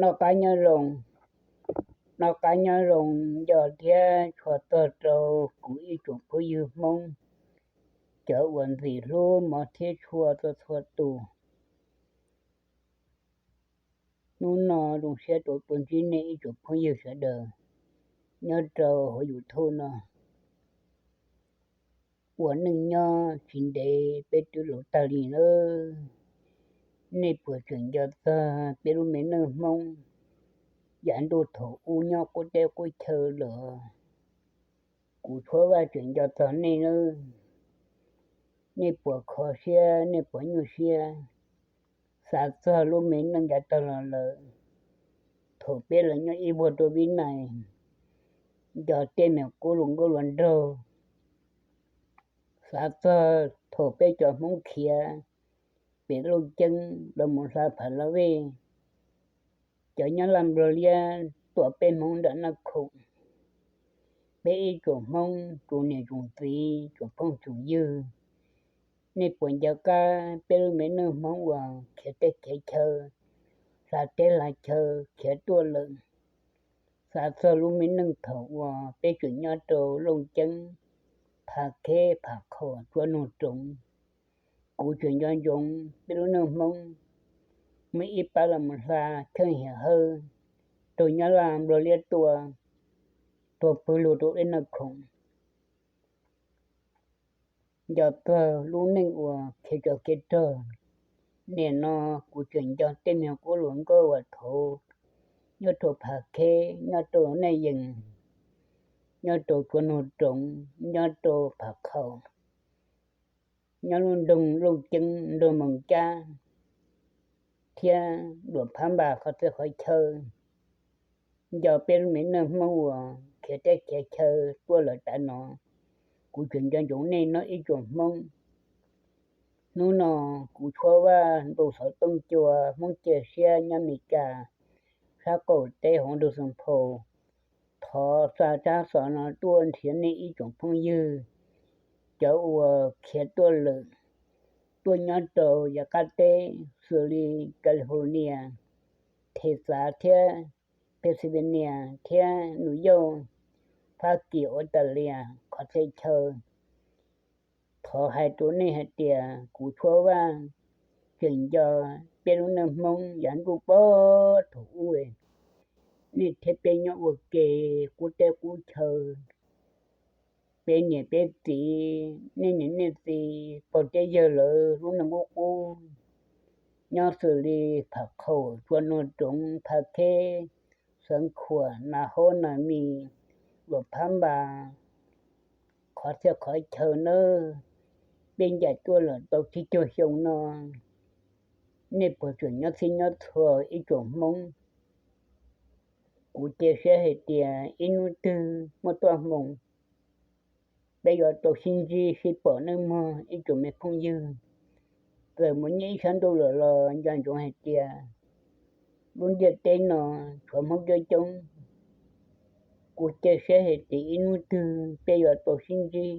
Noj qab nyob zoo, noj qab nyob zoo nco thiab tshua txog rau kuv ib tsoom phooj ywg Hmoob, cov uas ntxim hlub mov thiab tshua txhua txhua tus. Hnub no zoo siab rau tuaj ntsib nej ib tsoom phooj ywg sawv daws nyob rau hauv YouTube no. Ua neej nyob tsis ntev peb twb laus tag li lawm. Nej puas tseem nco txog peb lub me neej Hmoob yav ntuj thaum ub nyob qub teb qub chaw lawm? Kuv Tshuab Vaj tseem nco txog nej nawb. Nej puas kho siab, nej puas nyuaj siab xav txog lub me neej yav tag los lawm, thaum peb los nyob ib vuag rau Vib Nais, nco tej me qub luag nkauj luag nraug, xav txog thaum peb cov Hmoob khiav pem Looj Ceeb los mus hla Phav Las Vej, cov Nyab Laj Nplog Liab tua peb Hmoob nram Naj Khoom. Peb ib tsoom Hmoob, tsoom niam tsoom txiv, tsoom phooj tsoom ywg, nej puas nco qab peb lub me neej Hmoob uas khiav teb khiav chaw, hla teb hla chaw khiav tuaj lawm? Xav txog lub me neej thaum uas peb tseem nyob rau Looj Ceeb, Phav Kheb, Phav Khaum, Tsua Noog Roov. Kuv tseem nco ntsoov peb lub neej Hmoob, muaj ib pab los mus hla Cheej Hiam Hawj rau Nyab Laj Nplog Liab tua, tuag pw lug rau dej Naj Khoom. Nco txog lub neej uas khiav tsov khiav rog. Nim no kuv tseem nco tej me qub luag nkauj uas thaum nyob rau Phav Kheb, nyob rau Naj Yees, nyob rau Tsua Noog Roov, nyob rau Phav Khaum, nyob lub nroog Looj Ceeb, nroog Moos Cab, thiab Luam Phab Npas qhov txhia qhov chaw. Nco peb lub me neej Hmoob uas khiav teb khiav chaw tuaj lawm tas no. Kuv tseem nco ntsoov nej no ib tsoom Hmoob. Hnub no kuv Tshuab Vaj ntu xov tooj cua Hmoob cia siab nyob Mes Kas sab qaum teb hauv nroog Xeev Phaum, thov xa tsab xov no tuaj nrhiav nej ib tsoom phooj ywg, cov uas khiav tuaj lawm, tuaj nyob rau yav qab teb xws li California, Thexas thiab Pennsylvania thiab New York, Fab Kis, Australia qhov txhia chaw. Thov hais rau nej hais tias kuv Tshuab Vaj tseem nco peb lub neej Hmoob yav ntuj pog thaum ub. Nej thiab peb nyob ua ke qub teb qub chaw, peb niam peb txiv, nej niam nej txiv, pog thiab yawg lawv lub neej qub qub, nyob xws li Phav Khaum, Tsua Noog Roov, Phav Kheb, Xeev Khuam, Nas Haub Nas Mis, Luam Phab Npas, qhov txhia qhov chaw nawb. Peb ncaim tuaj lawm tau tsib caug xyoo no, nej puas tseem nyob txhij nyob txhua ib tsoom Hmoob? Kuv cia siab hais tias ib hnub twg muaj txoj hmoo peb yuav tau sib ntsib sib pom nawb mog ib tsoom me phooj ywg. Txawm mus nyob ib sab ntuj lawm los nco ntsoov hais tias lub ntiaj teb no tshuav Hmoob coob coob. Kuv cia siab hais tias ib hnub twg peb yuav tau sib ntsib,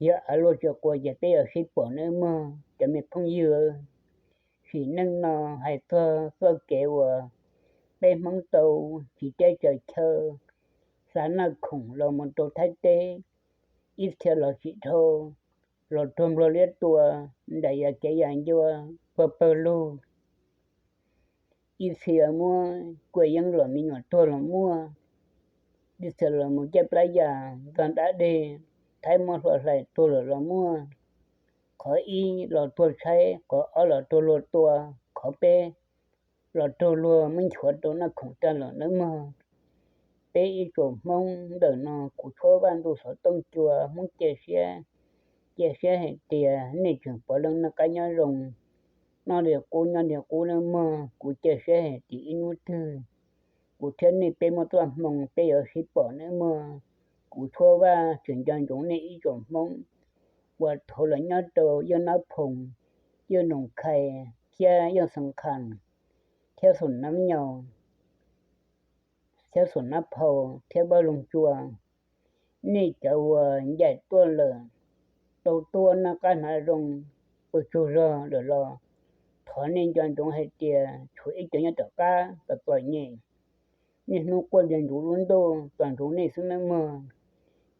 yog av luaj tsaws quas ces peb yuav sib pom nawb mog cov me phooj ywg. Sim neej no hais txog txoj kev uas peb Hmoob tau tsiv teb tsaws chaw, xa Naj Khoom los mus rau Thaib teb, ib txhia los tsis dhau, los raug Nplog Liab tua nram yam kev yam ncua pawg pawg lug. Ib txhia muab kuaj yeeb los me nyuam tuag los muaj, ib txhia los mus caij plab yas ntog dab deg, Thaib muab hlua hlais tuag lawm los muaj. Qhov ib los tuag tshaib, qhov ob los raug luag tua, qhov peb los raug luag muab nchuav rau Naj Khoom tag lawm nawb mog. Peb ib tsoom Hmoob ntawm no kuv Tshuab Vaj ntuj xov tooj cua Hmoob cia siab, cia siab hais tias nej tseem puav leej noj qab nyob zoo, noj li qub nyob li qub nawb mog. Kuv cia siab hais tias ib hnub twg kuv thiab nej peb muaj txoj hmoo peb yuav sib pom nawb mog. Kuv Tshuab Vaj tseem nco ntsoov nej ib tsoom Hmoob uas thaum los nyob rau Yaj Nab Phoom, Yaj Noom Khais thiab Yaj Xeev Khas, thiab Xoom Nab Nyaus, thiab Xoom Nab Phau, thiab Npab Loog Tsua. Nej cov uas ncaim tuaj lawm, tau tuaj noj qab hnav zoo, ua tsaug zog lawm los thov Thov nej nco ntsoov hais tias tshuav ib co nyob tom qab txom txom nyem, niaj hnub quaj ntsuag ntsuv lub ntuj txog ntsoov nej xwb nawb mog.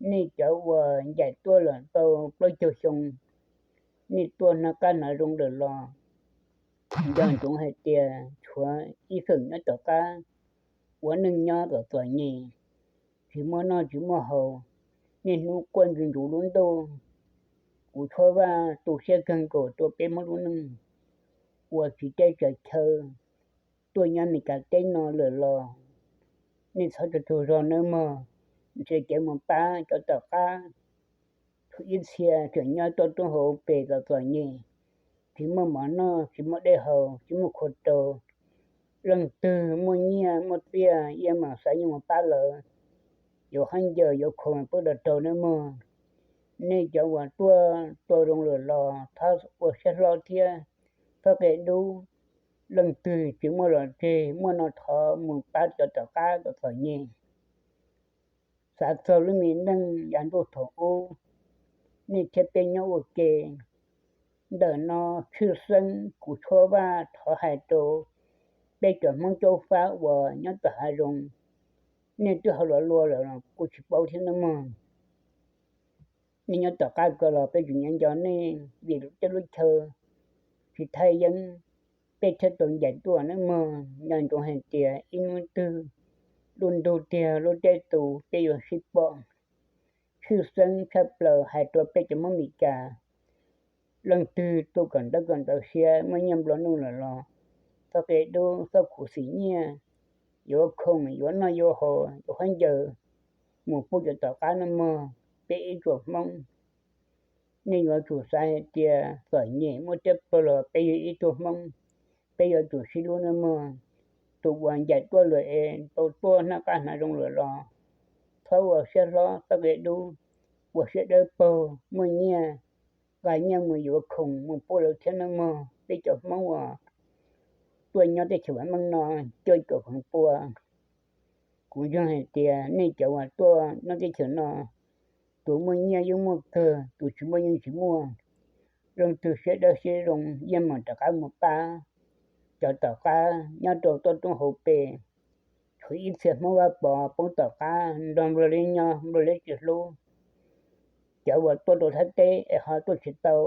Nej cov uas ncaim tuaj los tau plaub caug xyoo, nej tuaj noj qab hnav zoo lawm los nco ntsoov hais tias tshuav ib feem nyob tom qab ua neej nyob txom txom nyem, tsis muaj noj tsis muaj haus, niaj hnub quaj ntsuag ntsuv lub ntuj. Kuv Tshuab Vaj tu siab kawg nkaus rau peb Hmoob lub neej uas tsis teb tsis chaw tuaj nyob Meskas teb no lawm los nej txhob tsaug tsaug zog nawb mog. Nrhiav kev mus pab cov tom qab, tshuav ib txhia tseem nyob tuaj roob hauv pes txom txom nyem, tsis muaj mov noj tsis muaj dej haus tsis muaj khua rau. Leej twg muaj nyiaj muaj txiaj yeej mam xav yuav mus pab lawv, yuav khaub ncaws yuav khoom pab lawv rau nawb mog. Nej cov uas tuaj tau zoo lawm los thov ua siab hlob thiab txhob qia dub. Leej twg tsis muaj los tseg, muaj no thov mus pab cov tom qab txom txom nyem. Xav txog lub me neej yav ntuj thaum ub, nej thiab peb nyob ua ke. Ntawm no tshwj xeeb kuv Tshuab Vaj thov hais rau peb cov Hmoob Caub Fab uas nyob tom hav zoov, nej twb ho los luag lawm los kuj tsis paub thiab nawb mog. Nej nyob tom qab ko los peb tseem nyob nco nej vim lub teb lub chaw tsis thaj yeeb, peb thiaj tau ncaim tuaj nawb mog. Nco ntsoov hais tias ib hnub twg lub ntuj tiag lub teb tu peb yuav sib pom. Tshwj xeeb tshaj plaws hais rau peb cov Hmoob Meskas, leej twg tuaj kom ntaub kom ntawv siab muaj nyiaj nplua nuj lawm los txhob qia dub txhob khuv xim nyiaj, yuav khoom yuav noj yuav haus yuav khaub ncaws mus pub cov tom qab nawb mog. Peb ib tsoom Hmoob, nej yuav tsum xav hais tias txom nyem muaj tiab pawg los peb yog ib tug Hmoob, peb yuav tsum sib hlub nawb mog. Tus uas ncaim tuaj lawm es tau tuaj noj qab hnav zoo lawm los txhob ua siab hlob txhob qia dub, ua siab dawb paug, muaj nyiaj nqa nyiaj mus yuav khoom mus pub lawv thiab nawb mog. Peb cov Hmoob uas tuaj nyob teb chaws vam meej no cuaj caum feem pua, kuv ntseeg hais tias nej cov uas tuaj nyob teb chaws no, tus muaj nyiaj yeej muaj kawg, tus tsis muaj yeej tsis muaj. Leej twg siab dawb siab zoo yeej mam rov qab mus pab cov tom qab nyob rau toj roob hauv pes. Tshuav ib txhia Hmoob Vaj Pov poob tom qab nrog nplua liab nyob nplua liab tsis hlub. Cov uas tuaj rau Thaib teb es ho tuaj tsis tau,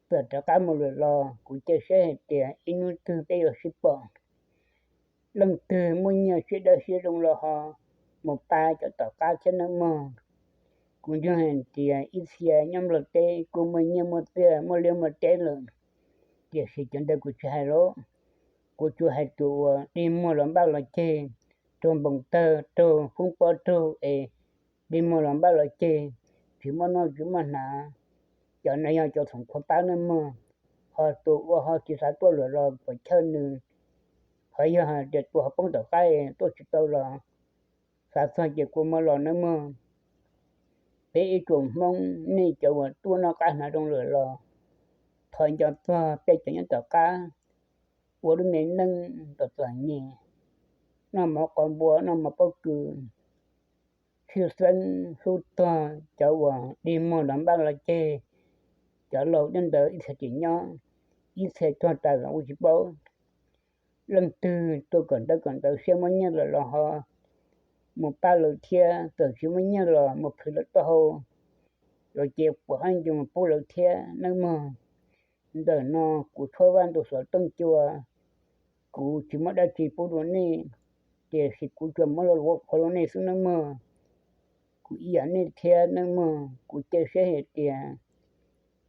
txawm rov qab mus lawm los kuv cia siab hais tias ib hnub twg peb yuav sib pom. Leej twg muaj nyiaj siab dawb siab zoo los ho mus pab cov tom qab thiab nawb mog. Kuv ntseeg hais tias ib txhia nyob Nplog teb kuj muaj nyiaj muaj txiaj muaj liaj muaj teb lawm, tiam sis cov ntawd kuv tsis hais lawm. Kuv tsuas hais tus uas dig muag los npaj los ceg, raug npoos tawg raug foob pob raug es dig muag los npaj los ceg, tsis muaj noj tsis muaj hnav. Cov no yog cov txhoom qhuav pab nawb mog. Ho tus uas ho tsis xav tuaj lawm los puas chawj nws. Ho yog hais tias tus ho poob tom qab tuaj tsis tau los xav txog ces kua muag los nawb mog. Peb ib tsoom Hmoob, nej cov uas tuaj noj qab hnav zoo lawm los thov nco txog peb cov nyob tom qab ua lub me neej txom txom nyem, noj mov qos npua noj mov pob kws, tshwj xeeb hlub txog cov uas dig muag los npaj los ceg. Cov laus nyob ntawd ib txhia tseem nyob, ib txhia tuag tas los kuj tsis paub. Leej twg tuaj kom ntaub kom ntawv siab muaj nyiaj lawm los ho mus pab lawv thiab, txawm tsis muaj nyiaj los mus plhws lawv taub hau, yuav ces puas haub nco mus pub lawv thiab nawb mog. Ntawm no kuv Tshuab Vaj ntu xov tooj cua, kuv tsis muaj dab tsi pub rau nej, tiam sis kuv tsuas muab los ua qhuav rau nej xwb nawb mog. Kuv ib yam nej thiab nawb mog, kuv cia siab hais tias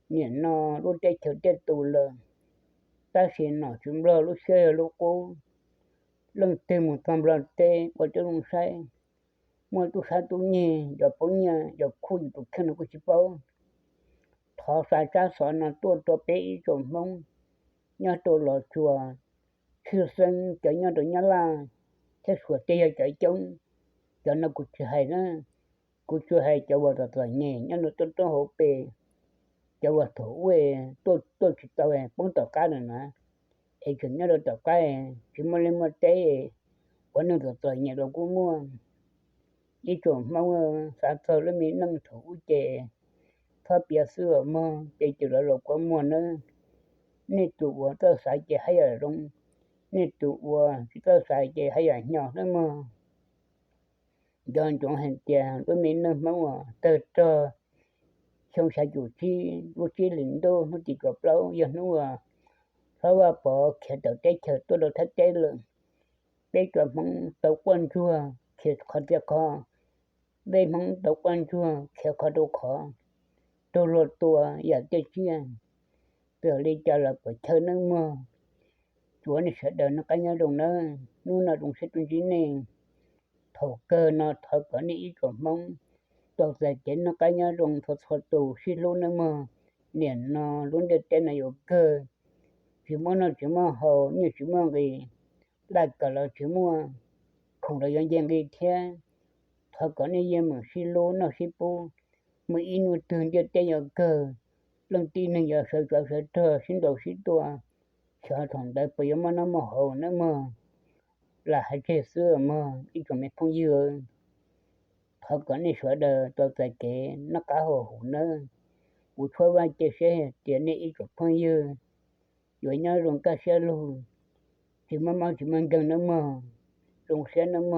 nim no lub teb chaws tiaj tus lawm, tab sis nom tswv Nplog lub siab yog lub qub. Leej twg mus txog Nplog teb ua coob zoo saib, muaj tub sab tub nyiag, cov poob nyiaj cov khuj yus tus kheej no kuj tsis paub. Thov xa tsab xov no tuaj rau peb ib tsoom Hmoob nyob rau Los Tsuas, tshwj xeeb cov nyob rau Nyab Laj thiab Suav teb yog cov coob. Cov no kuv tsis hais na, kuv tsuas hais cov uas txom txom nyem nyob rau toj roob hauv pes, cov uas thaum ub tuaj tuaj tsis tau poob tom qab lawm na, es tseem nyob rau tom qab tsis muaj liaj muaj teb, ua neej txom txom nyem los kuj muaj. Ib tsoom Hmoob xav txog lub me neej thaum ub ces txhob piav xwb os mog, ces cem lawv los kua muag nawb. nej tus uas txawj xaiv ces haj yam zoo, nej tus uas tsis txawj xaiv ces haj yam hnyo nawb mog. Nco ntsoov hais tias lub me neej Hmoob uas tawg rog xyoo xya caum tsib lub tsib hlis ntuj hnub tim kaum plaub yog hnub uas Hlob Vaj Pov khiav tawm teb chaws tuaj rau Thaib teb lawm. Peb cov Hmoob tau quaj ntsuag khiav qhov rau qhov, peb Hmoob tau quaj ntsuag khiav qhov rau qhov, raug luag tua yam tiaj tsiaj. Txawm li cas los puas chawj nawb mog. Tsuav nej sawv daws noj qab nyob zoo nawb, hnub no zoo siab tuaj ntsib nej. Thaum kawg no thov kom nej ib tsoom Hmoob tau txais kev noj qab nyob zoo txhua txhua tus sib hlub nawb mog. Nim no lub ntiaj teb no yuav kawg, tsis muaj noj tsis muaj haus, nyiaj tsis muaj nqis, laj kawm los tsis muaj, khoom los yuav nce nqis thiab. Thov kom nej yeej meem sib hlub noj sib pub, muaj ib hnub twg ntiaj teb yuav kawg, leej tib neeg yuav sawv tsov sawv rog sib ntaus sib tua, xyov thaum ntawd puas yuav muaj noj muaj haus nawb mog. Lam hais tseg xwb mog ib tsoom me phooj ywg. Thov kom nej sawv daws tau txais kev noj qab haus huv nawb. Kuv tshuab vaj cia siab hais tias nej ib tsoom phooj ywg yuav nyob zoo kaj siab lug, tsis muaj mob tsis muaj nkeeg nawb mog. Zoo siab nawb mog.